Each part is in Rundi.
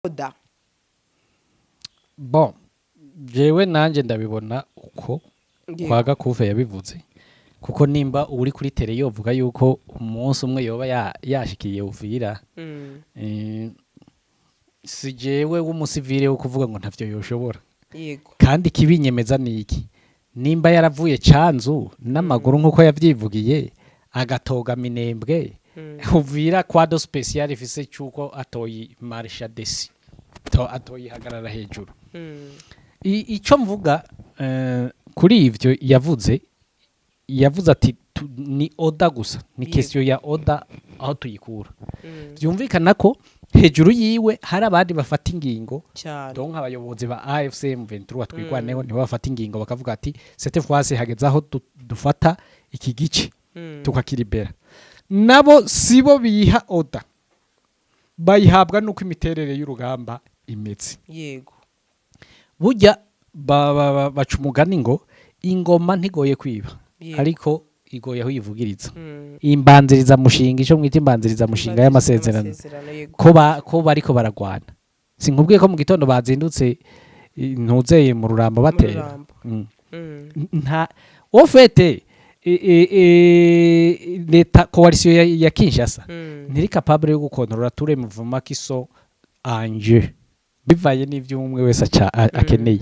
Oda. Bon, jewe nanje ndabibona uko kwa Gakufe yabivuze, kuko nimba uri kuri terrain yovuga yuko umunsi umwe yoba yashikiye Uvira, si jewe w'umusivile wo kuvuga ngo ntavyo yoshobora. Kandi ikibinyemeza ni iki: nimba yaravuye Canzu n'amaguru nk'uko yavyivugiye, agatoga Minembwe, Uvira quoi de spécial ifise cyuko atoyi marsha desi atoyihagarara hejuru? Ico mvuga kuri ivyo yavuze ati ni ordre gusa, ni question ya ordre aho tuyikura. Byumvikana ko hejuru yiwe hari abandi bafata ingingo. Donc abayobozi ba AFC M23 Twirwaneho nibo bafata ingingo, bakavuga ati cette fois hageze aho dufata iki gice tukakiribera. Nabo sibo biha ordre, bayihabwa nuko imiterere y'urugamba imeze. Burya baca umugani ngo ingoma ntigoye kwiba, ariko igoye aho uyivugiriza. Imbanziriza mushinga, ico mwita imbanziriza mushinga y'amasezerano, Amasezerano, yego. ko bariko baragwana, sinkubwiye ko mu gitondo bazindutse ntuzeye mu Rurambo batera? Rurambo. Nta au fait leta coalition ya Kinshasa ntiri capable yo gukontorora tous les mouvements qui sont en jeu, bivaye n'ivyo umwe wese akeneye.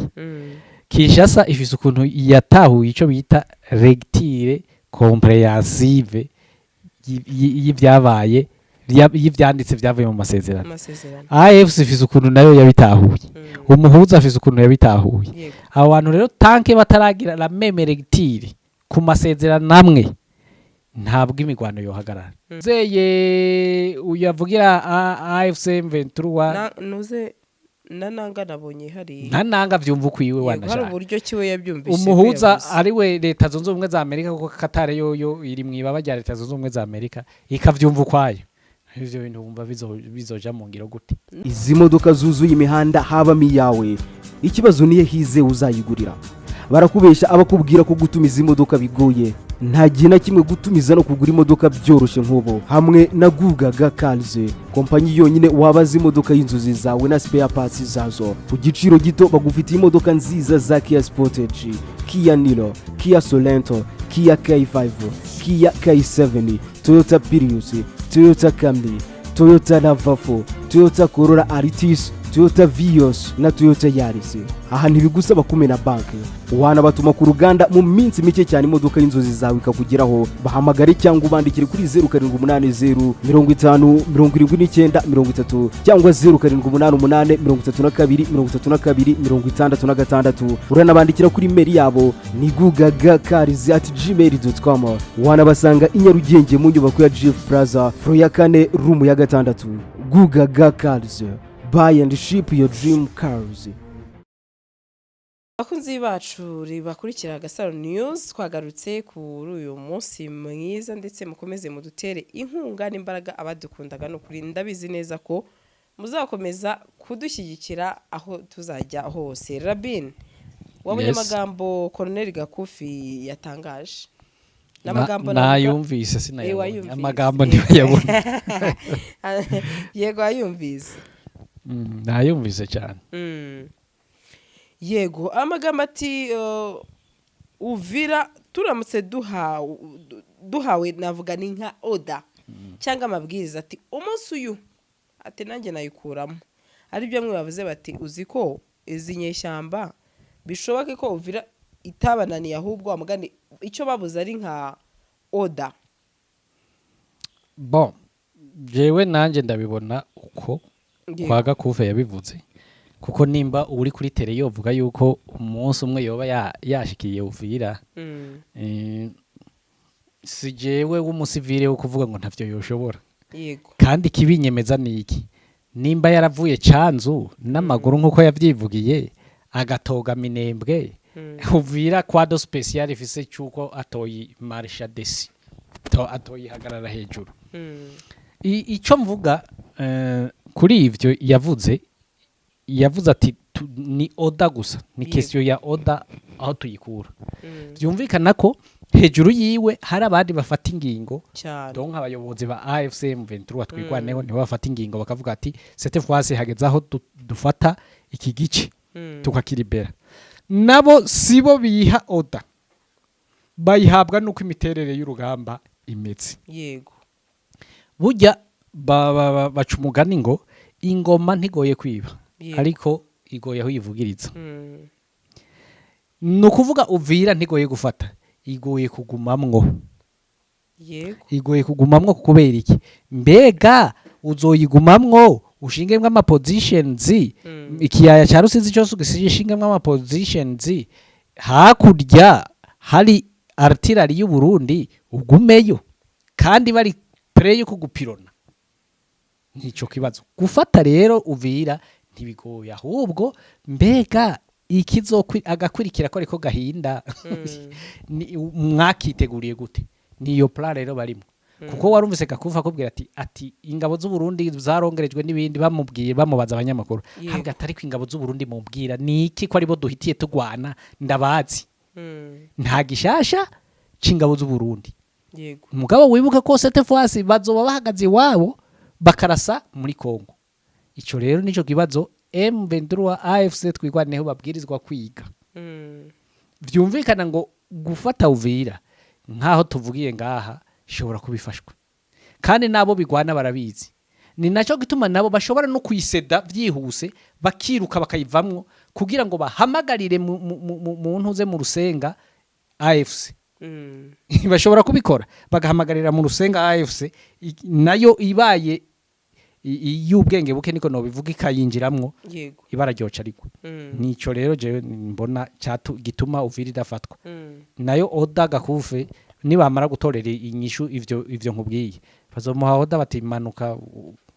Kinshasa ifise ukuntu yatahuye ico bita lecture compréhensive y'ivyabaye, y'ivyanditse vyavuye mu masezerano. Amasezerano. AFC ifise ukuntu nayo yabitahuye. Umuhuza afise ukuntu yabitahuye. Abo bantu rero, tant que bataragira la même lecture ku masezerano amwe, ntabwo imigwano yohagarara. Zeye uyavugira AFC M23. Nuze na Nanga nabonye hari Nta Nanga vyumva ukwiwe. Yego, hari Wanashaka uburyo kiwe yabyumvise ko umuhuza yavuze. ari we Leta Zunze Ubumwe za Amerika, kuko Qatar yoyo iri mu ibaba rya Leta Zunze Ubumwe za Amerika, ikavyumva ukwayo. Ivyo bintu wumva bizoja mu ngiro gute? Izi modoka zuzuye imihanda habamo iyawe? Ikibazo niyo hize uzayigurira. Barakubesha abakubwira ko gutumiza imodoka bigoye. Nta gihe na kimwe gutumiza no kugura imodoka byoroshye nk'ubu hamwe na Gugaga Cars, kompanyi yonyine wabaza imodoka y'inzozi zawe na spare parts zazo ku giciro gito. Bagufitiye imodoka nziza za Kia Sportage, Kia Niro, Kia Sorento, Kia K5, Kia K7, Toyota Prius, Toyota Camry, Toyota RAV4, Toyota Corolla Altis, Toyota Vios na Toyota Yaris. Aha ntibigusaba kumena banki, wanabatuma ku ruganda mu minsi mike cyane imodoka y'inzozi zawe ikakugeraho. Bahamagare cyangwa ubandikire kuri 0780507930 cyangwa 0788323266. Uranabandikira kuri email yabo ni gugagacars@gmail.com. Wanabasanga i Nyarugenge mu nyubako ya Jifu Plaza, floor ya kane, room ya gatandatu. Gugaga Cars, buy and ship your dream cars. Abakunzi bacu bakurikira Agasaro News, twagarutse kuri uyu munsi mwiza, ndetse mukomeze mudutere inkunga n'imbaraga. Abadukundaga, ni ukuri ndabizi neza ko muzakomeza kudushyigikira aho tuzajya hose. Rabin, wabonye amagambo Colonel Gakufi yatangaje? N'amagambo Nayumvise, Eh, sinayabonye. Wayumvise. Amagambo ntibayabona. Yego, wayumvise. Nayumvise cyane. Yego, amagambo ati Uvira turamutse duhawe, navuga ni nka ordre cyangwa amabwiriza, ati umunsi uyu, ati nanjye nayikuramo. Ari byo bamwe bavuze bati uzi ko izi nyeshyamba bishoboke ko Uvira itabananiye, ahubwo wamugani icyo babuze ari nka ordre. Bon, jewe nanjye ndabibona uko kwa Gakufe yabivuze, kuko nimba uri kuri terrain yovuga yuko umunsi umwe yoba yashikiye Uvira, si jewe w'umusivile wo kuvuga ngo ntavyo yoshobora. Kandi ikibinyemeza ni iki: nimba yaravuye Canzu n'amaguru nk'uko yavyivugiye, agatoga Minembwe, Uvira quoi de spécial ifise cyuko atoyi marsha desi atoyihagarara hejuru? Ico mvuga kuri ivyo yavuze ati ni ordre gusa, ni question ya ordre aho tuyikura. Byumvikana ko Hejuru yiwe hari abandi bafata ingingo. Cyane. Donc abayobozi ba AFC M23 Twirwaneho nibo bafata ingingo, bakavuga ati: "Cette fois hageze aho dufata iki gice tukakiribera." Nabo sibo biha ordre, bayihabwa nuko imiterere y'urugamba imeze. Burya baca umugani ngo ingoma ntigoye kwiba, ariko igoye aho uyivugiriza. Ni ukuvuga Uvira ntigoye gufata, igoye kugumamwo. Igoye kugumamwo kubera iki? Mbega uzoyigumamwo ushingemwo ama positions, ikiyaya cya Rusizi cyose ugishingemwo ama positions, hakurya hari artillery y'u Burundi, ugumeyo kandi bari prêts yo kugupirona? Nico kibazo. Gufata rero Uvira ntibigoye, ahubwo mbega ikizokwi agakurikira ko ariko gahinda mwakiteguriye gute? Niyo plan rero barimo, kuko warumvise Gakufa akubwira ati ingabo z'u Burundi zarongerejwe n'ibindi. Bamubwiye, bamubaza abanyamakuru, habwa atari ko ingabo z'u Burundi mubwira ni iki, ko aribo duhitiye tugwana, ndabazi. Nta gishasha c'ingabo z'u Burundi. Mugabo wibuke ko cette fois bazoba bahagaze iwabo bakarasa muri Kongo. Ico rero nico kibazo M23 AFC Twirwaneho babwirizwa kwiga. Vyumvikana ngo gufata Uvira nkaho tuvugiye ngaha ishobora kubifashwa, kandi nabo bigwana barabizi. Ni nacyo gituma nabo bashobora no kuyiseda byihuse, bakiruka bakayivamwo kugira ngo bahamagarire mu ntuze mu rusenga AFC. Bashobora kubikora bagahamagarira mu rusenga AFC, nayo ibaye y'ubwenge buke, niko nobivuga, ikayinjiramwo, ibara ryoca rigwa. Nico rero jewe mbona gituma Uvira idafatwa. Nayo ordre Gakufe nibamara gutorera inyishu ivyo nkubwiye, bazomuha ordre bati: "Manuka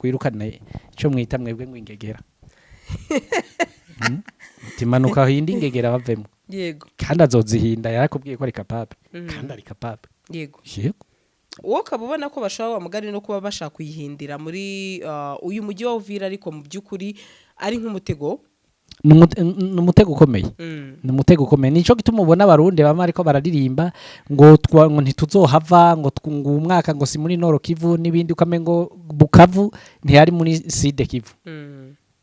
wirukane ico mwita mwebwe ngo ingegera." Ati: "Manuka hindi ingegera bavemo." Kandi azozihinda, yarakubwiye ko ari capable, kandi ari capable. Yego. Wowe ukaba ubona ko bashobora wa mugani no kuba bashaka kuyihindira muri uyu mujyi wa Uvira, ariko mu by'ukuri ari nk'umutego? Ni umutego ukomeye. Ni umutego ukomeye. Nico gituma ubona Abarundi bama ariko bararirimba ngo ngo ntituzohava, ngo umwaka ngo si muri Nord Kivu n'ibindi, ukamengo Bukavu ntiyari muri Sud Kivu.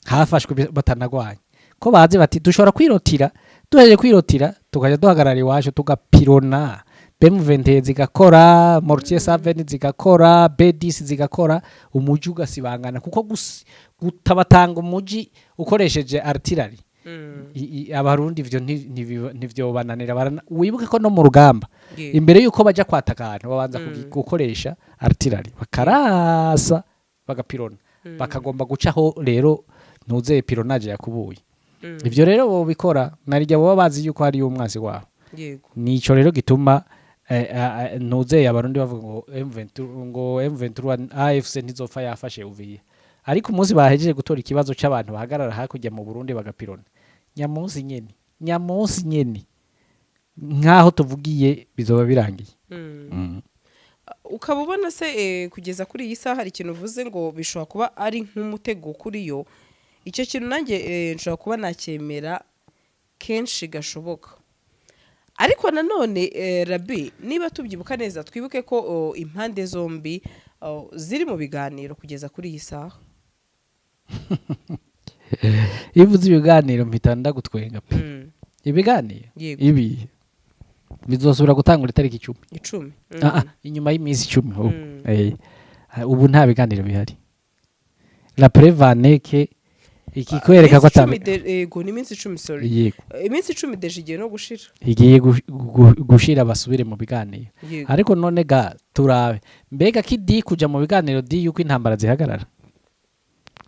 Hafashwe batanagwanye, ko bazi bati dushobora kwirotira, duhejeje kwirotira tukajya duhagarara iwacu, tugapirona BM21 zigakora, mortier 7 zigakora, B10 zigakora, umuji ugasibangana, kuko gutabatanga umuji ukoresheje artillery, Abarundi ivyo ntivyobananira. Wibuke ko no mu rugamba, imbere yuko baja kwataka ahantu, babanza gukoresha artillery, bakarasa, bagapirona, bakagomba gucaho. Rero ntuzeye pilonnage yakubuye. Ivyo rero bobikora narirya baba bazi yuko hari umwansi wabo. Nico rero gituma ntuzeye Abarundi bavuga ngo M23, ngo M23 AFC ntizopfa yafashe Uvira. Ariko umunsi bahejeje gutora ikibazo c'abantu bahagarara hakurya mu Burundi bagapirona, nyamunsi nyene, nyamunsi nyene nkaho tuvugiye, bizoba birangiye. Ukaba ubona se kugeza kuri iyi saha hari ikintu uvuze ngo bishobora kuba ari nk'umutego kuri yo. Icyo kintu nanjye nshobora kuba nacyemera kenshi gashoboka. Ariko nanone Rabi, niba tubyibuka neza, twibuke ko impande zombi ziri mu biganiro kugeza kuri iyi saha. Iyo uvuze ibiganiro mpita ndagutwenga pe. Ibiganiro ibi bizosubira gutangura itariki 10. 10. Ah, ah, inyuma y'iminsi 10 ahubwo. Ubu nta biganiro bihari, la preuve que ikikwereka ko Iminsi 10. Yego, ni iminsi 10, sorry. Yego. Iminsi 10 déjà igiye no gushira. Igiye gushira, basubire mu biganiro. Ariko none ga turabe, mbega kidi kuja mu biganiro di yuko intambara zihagarara,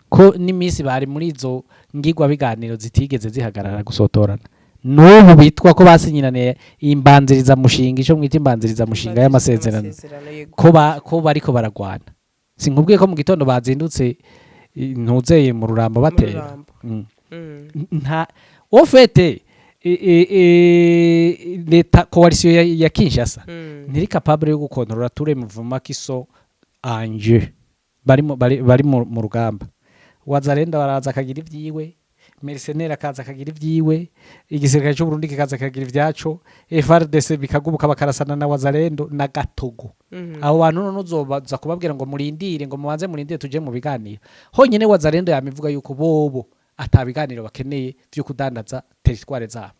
ko n'iminsi bari muri izo ngigwa biganiro zitigeze zihagarara gusotorana, n'ubu bitwa ko basinyiraniye imbanziriza mushinga, ico mwita imbanziriza mushinga y'amasezerano, Amasezerano, yego. ko bariko baragwana? Sinkubwiye ko mu gitondo bazindutse ntuzeye mu Rurambo batera? Rurambo. Nta au fait leta coalition ya Kinshasa ntiri capable yo gukontorora tous les mouvements qui sont en jeu, bari mu rugamba. Wazalendo baraza akagira ivyiwe. Mercenaire akaza akagira ibyiwe, igisirikare cy'u Burundi kikaza kagira ibyaco, FARDC bikagubuka bakarasana na Wazalendo na Gatogo. Abo bantu none uzobaza kubabwira ngo murindire, ngo mubanze murindire tuje mu biganiro? Honyine Wazalendo yamivuga yuko bobo ata biganiro bakeneye vyo kudandaza territoire zabo.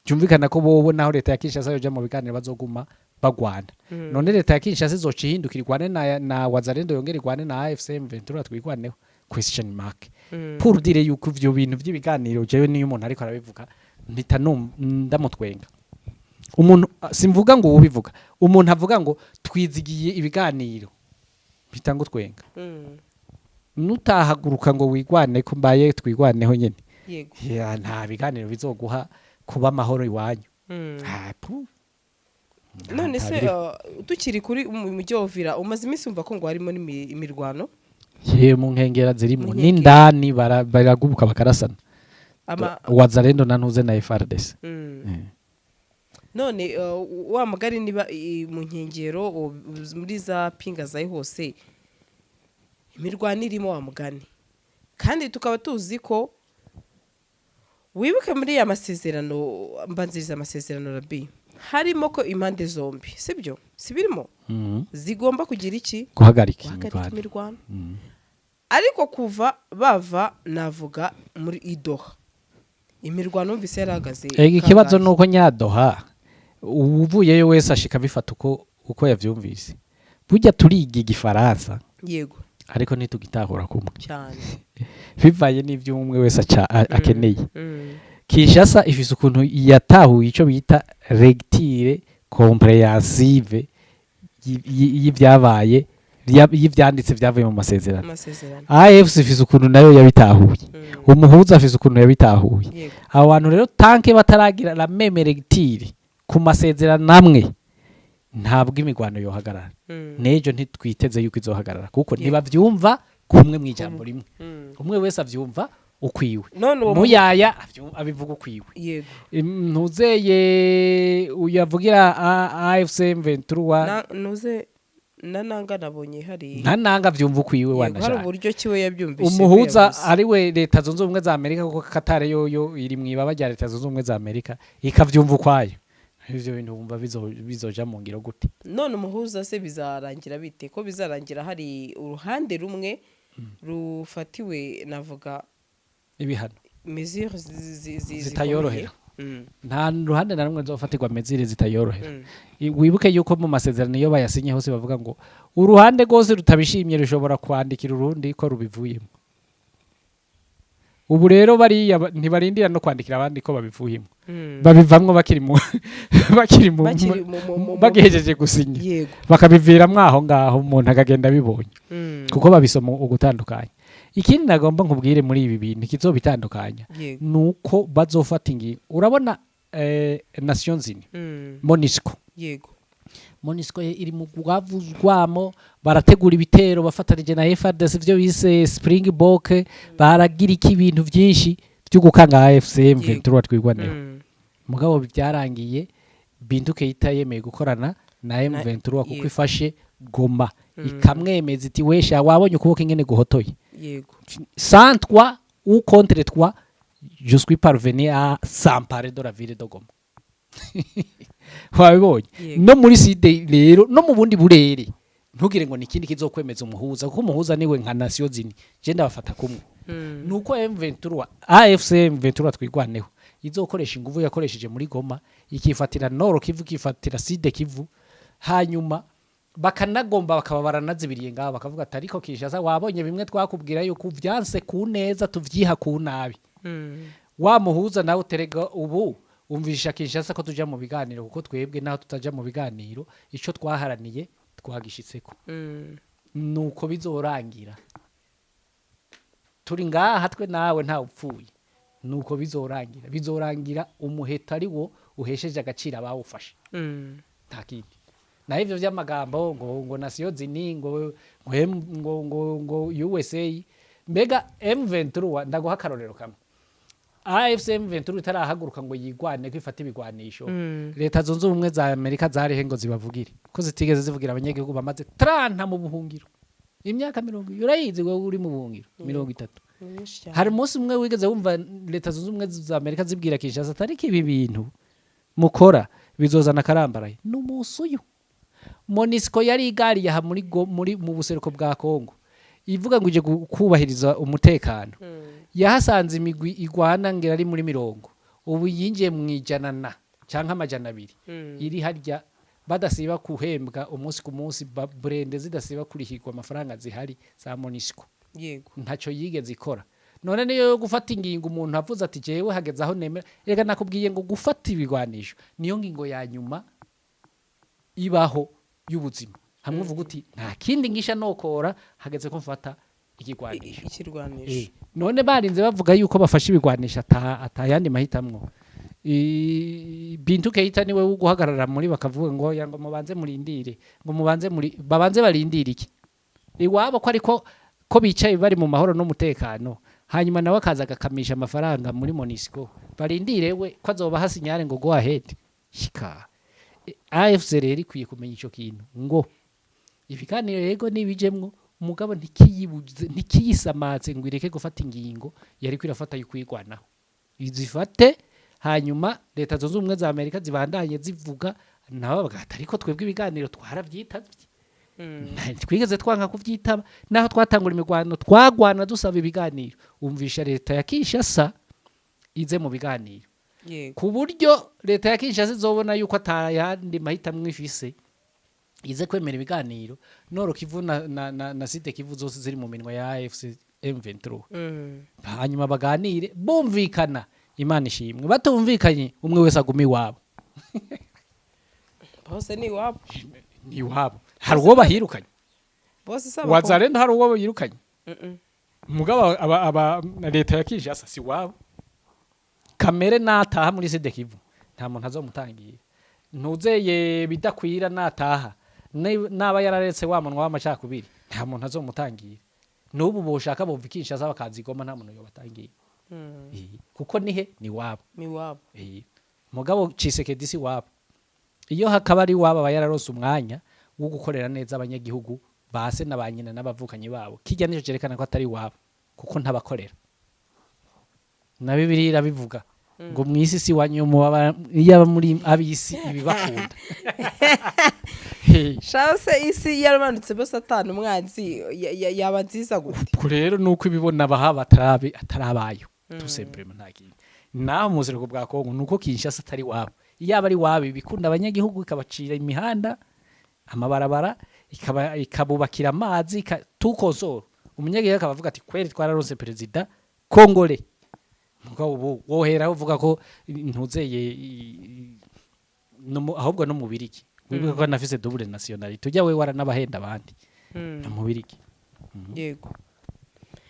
Byumvikana ko bobo naho leta ya Kinshasa yoja mu biganiro bazoguma bagwana. None leta ya Kinshasa izoca ihindukira igwane na Wazalendo, yongera igwane na AFC M23 twigwaneho? Question mark. Pour dire yuko ivyo bintu vy'ibiganiro, jewe niyo umuntu ariko arabivuga mpita ndamutwenga. Umuntu, simvuga ngo ubivuga, umuntu avuga ngo twizigiye ibiganiro, mpita ngo twenga. Nutahaguruka ngo wigwane ko mbaye twigwaneho nyene. Ya, nta biganiro bizoguha kuba amahoro iwanyu. Ah, pu. None Nta se biriho. Tukiri kuri mu mujyi wa Uvira, umaze iminsi wumva ko ngo harimo imirwano? Ye, mu nkengera zirimo. Mu nkengera. N'indani baragubuka bakarasana. Ama Wazalendo na ntuze na FARDC. None wa mugari, niba mu nkengero muri za pinga zayo hose imirwano irimo, wa mugani, kandi tukaba tuzi ko, wibuke muri ya masezerano mbanziriza amasezerano rabi, harimo ko impande zombi, sibyo, si birimo, zigomba kugira iki? Guhagarika guhagarika imirwano. Imirwano. Ariko kuva bava, navuga muri idoha, imirwano numvise yarahagaze. Ega ikibazo Kangahe? ni uko nyadoha uvuyeyo wese ashika abifata uko yavyumvise. Burya turiga igifaransa, ariko ntitugitahura kumwe, cyane, bivanye n'ivyo umwe wese akeneye. Kinshasa ifise ukuntu yatahuye ico bita lecture compréhensive y'ivyabaye, y'ivyanditse vyavuye mu masezerano. Amasezerano. AFC ifise ukuntu nayo yabitahuye. Umuhuza afise ukuntu yabitahuye. Abo bantu rero, tant que bataragira la même lecture ku masezerano amwe, ntabwo imigwano yohagarara. N'ejo ntitwiteze yuko izohagarara, kuko ntibavyumva kumwe mw'ijambo rimwe. Umwe wese avyumva ukwiwe. None uwo Muyaya abivuga ukwiwe. Ntuzeye uyavugira AFC M23. Nuze na nanga nabonye hari Nta nanga avyumva ukwiwe. Yego, hari Wanashaka uburyo kiwe yabyumvise ko umuhuza yavuze. ari we Leta Zunze Ubumwe za Amerika, kuko Qatar yoyo iri mu ibaba rya Leta Zunze Ubumwe za Amerika, ikavyumva ukwayo. Ivyo bintu wumva bizoja mu ngiro gute? None umuhuza se bizarangira bite, ko bizarangira hari uruhande rumwe rufatiwe, navuga, ibihano mesures zitayorohera? zikomeye? Nta ruhande na rumwe ruzofatirwa mesures zitayorohera. Wibuke yuko mu masezerano, iyo bayasinye hose, bavuga ngo uruhande rwose rutabishimye rushobora kwandikira urundi ko rubivuyemo. Ubu rero bariya ntibarindira no kwandikira abandi ko babivuyemo. Babivamwo bakiri mu Bakiri bagihejeje gusinya, bakabiviramwo aho ngaho, umuntu akagenda abibonye, kuko babisoma ugutandukanya. Ikindi nagomba nkubwire muri ibi bintu kizobitandukanya, nuko bazofata ingingo. Urabona Nations Unies, MONUSCO. MONUSCO iri mu rwavuzwamo, barategura ibitero bafatanije na FARDC, ivyo bise Springbok, baragira iki, ibintu byinshi byo gukanga AFC M23 twigwaneho. Mugabo byarangiye Bintu Keita yemeye gukorana na M23, kuko ifashe Goma, ikamwemeza iti: "Wesha wabonye ukuboko ingene guhotoye. Sans toi ou contre toi, je suis parvenu à s'emparer de la ville de Goma." Wabibonye? Yego. No muri sud rero, no mu bundi burere, ntugire ngo ni ikindi kizokwemeza umuhuza, kuko umuhuza niwe nka Nations Unies, je ndabafata kumwe. Nuko M23, AFC M23 twigwaneho, izokoresha inguvu yakoresheje muri Goma, ikifatira Nord Kivu, ikifatira Sud Kivu, hanyuma bakanagomba bakaba baranazibiriye ngaho, bakavuga ati: "Ariko Kinshasa, wabonye bimwe twakubwira yuko vyanse ku neza, tuvyiha ku nabi." Wa muhuza nawe uterega ubu umvisha Kinshasa ko tuja mu biganiro, kuko twebwe naho tutaja mu biganiro, ico twaharaniye twagishitseko. Nuko bizorangira turi ngaha twe nawe ntawe upfuye. Nuko bizorangira umuheto ari wo uhesheje agaciro abawufashe. Nta kindi. Naho ivyo vy'amagambo ngo Nations Unies, ngo ngo USA, mbega M23, ndaguha akarorero kamwe: AFC M23 itarahaguruka ngo yigwane ko ifata ibigwanisho, Leta Zunze Ubumwe za Amerika zarihe ngo zibavugire, ko zitigeze zivugira abanyagihugu bamaze 30 mu buhungiro, imyaka 20? Urayizi wowe uri mu buhungiro 30. Ni myinshi cyane. Hari umunsi umwe wigeze wumva Leta Zunze Ubumwe za Amerika zibwira Kinshasa atari ko ibi bintu mukora bizozana akarambaraye? N'umunsi uyu MONUSCO yari igariye aha muri mu buseruko bwa Kongo, ivuga ngo ije kubahiriza umutekano, yahasanze imigwi igwana ngera ari muri 80, ubu yinjiye mu 100 na canke 200, iri harya badasiba kuhembwa umunsi ku munsi, burende zidasiba kurihirwa amafaranga zihari za MONUSCO. Ntacyo yigeze ikora. None niyo yo gufata ingingo, umuntu avuze ati jewe hageze aho nemera. Reka nakubwiye ngo gufata ibigwanisho niyo ngingo ya nyuma ibaho y'ubuzima, hamwe uvuga uti nta kindi ngisha nokora, hageze ko mfata ikigwanisho. Ikirwanisho. None barinze bavuga yuko bafashe ibigwanisho atayandi mahitamwo. Bintu Keita niwe wo guhagarara muri bakavuga ngo ya ngo mubanze murindire, ngo mubanze muri babanze barindire iki iwabo, ko ariko ko bicaye bari mu mahoro n'umutekano, hanyuma nawe akaza agakamisha amafaranga muri MONUSCO, barindire we ko azobaha signal ngo go ahead. Shika AFC rero ikwiye kumenya ico kintu, ngo ibiganiro yego nibijemwo, umugabo ntikiyibuze, ntikiyisamatse ngo ireke gufata ingingo yariko irafata y'ukwigwanaho, izifate. Hanyuma Leta Zunze Ubumwe za Amerika zibandanye zivuga nabo bagahita, ariko twebwe ibiganiro twaravyitavye. Twigeze twanka kuvyitaba naho twatangura imirwano, twagwana dusaba ibiganiro. Umvisha leta ya Kinshasa ize mu biganiro, ku buryo leta ya Kinshasa izobona yuko atayandi mahitamwo ifise, ize kwemera ibiganiro. Nord Kivu na Sud Kivu zose ziri mu minwa ya AFC M23. Hanyuma baganire, bumvikana Imana ishimwe, batumvikanye umwe wese aguma iwabo. Bose ni iwabo. Ni iwabo, hari uwo bahirukanye? Bose saba. Wazalendo hari uwo yirukanye? Mugabo aba leta ya Kinshasa si wabo. Kamere nataha muri Sud Kivu nta muntu azomutangira, ntuzeye bidakwira nataha, naba yararetse wa munwa w'amacakubiri, nta muntu azomutangira. N'ubu boshaka bumva Kinshasa bakazigoma, nta muntu yobatangira. Kuko nihe ni wabo. Ni iwabo. Mugabo Tshisekedi si wabo. Iyo hakaba ari wabo, aba yararose umwanya wo gukorera neza abanyagihugu base na ba nyina n'abavukanyi babo. Kijya nico cerekana ko atari wabo, kuko ntabakorera. Na Bibiliya irabivuga ngo mu isi si wanyu, muba iyo muri ab'isi ibibakunda. Hey. Shase isi yaramanutse bose atanu umwanzi yaba nziza gute? Ubwo rero nuko ibibona baha batarabe atarabayo, tout simplement, nta kindi. Naho mu buseruko bwa Kongo nuko Kinshasa atari wabo. Iyo aba ari wabo, ibikunda abanyagihugu, ikabacira imihanda, amabarabara, ikabubakira amazi, tukosora umunyagihugu akaba avuga ati kweri twararose perezida congolais. Mugabo ubu wohera uvuga ko ntuzeye ahubwo no mu Biriki, wibuke ko anafise double nationalité, ujya we waranabahenda abandi no mu Biriki.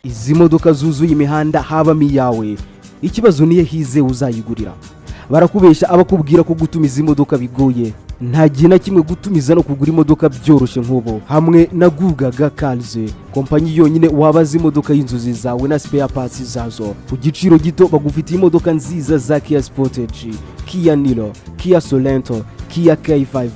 Izi modoka zuzuye imihanda habamo iyawe? Ikibazo niyo hize uzayigurira. Barakubesha abakubwira ko gutumiza imodoka bigoye. Nta gihe na kimwe gutumiza no kugura imodoka byoroshye nk'ubu hamwe na Gugaga Cars, kompanyi yonyine wabaza imodoka y'inzozi zawe na spare parts zazo ku giciro gito. Bagufitiye imodoka nziza za Kia Sportage, Kia Niro, Kia Sorento, Kia K5,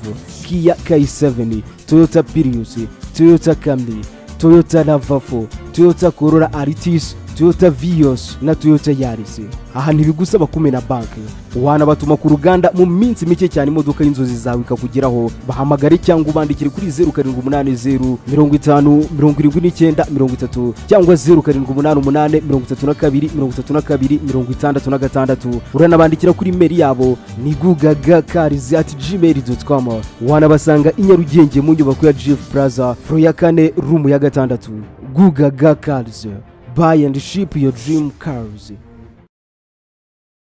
Kia K7, Toyota Prius, Toyota Camry, Toyota RAV4, Toyota Corolla Altis, Toyota Vios na Toyota Yaris. Aha ntibigusaba kumena banki, wanabatuma ku ruganda mu minsi mike cyane imodoka y'inzozi zawe ikakugeraho. Bahamagare cyangwa ubandikire kuri 0780507930 cyangwa 0788323266. Uranabandikira kuri email yabo ni gugagacars@gmail.com. Wanabasanga i Nyarugenge mu nyubako ya GF Plaza, floor ya kane, room ya gatandatu. Gugaga Cars, buy and ship your dream cars.